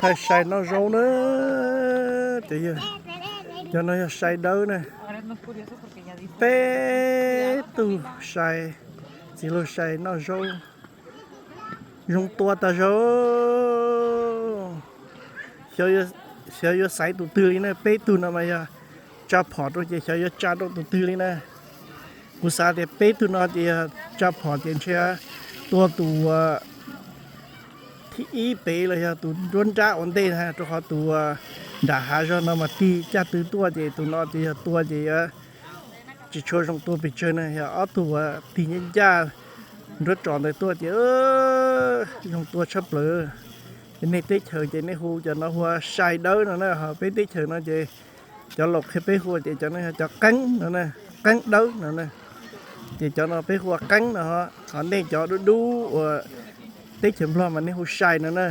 Thaij sai noj zaub na. Cov no yog sai dawb na. Peb tug sai, txiv laug sai noj zaub. Zoo tua tag zaub. Xyov yuav xaiv tus twg li na, peb tug no mas yog tsa phom rau ces xyov yuav tsa rau tus twg li na. Kuv xav tias peb tug no ces yog tsa phom ces ntshe tua tus thib ib pem los yog tus nruab nrab ua ntej na, rau qhov tus nram hav zog no mas tig caj tw tuaj ces tus no ces yog tua ces yuav tsis tshua zoo tua pes tsawg na. Yog ob tug uas tig ncaj ncaj nruab tsos ntawd tuaj ces zoo tua tshaj plaws. Ces nej teb chaws ces nej hu cov no hu ua sai dawb no na, ho peb teb chaws no ces cov laus qhia peb hu ces cov no yog cov qeeb no na, qeeb dawb no na. Ces cov no peb hu ua qeeb no, ho nej cov dub dub uas teb chaws Nplog mas nej hu sai no na.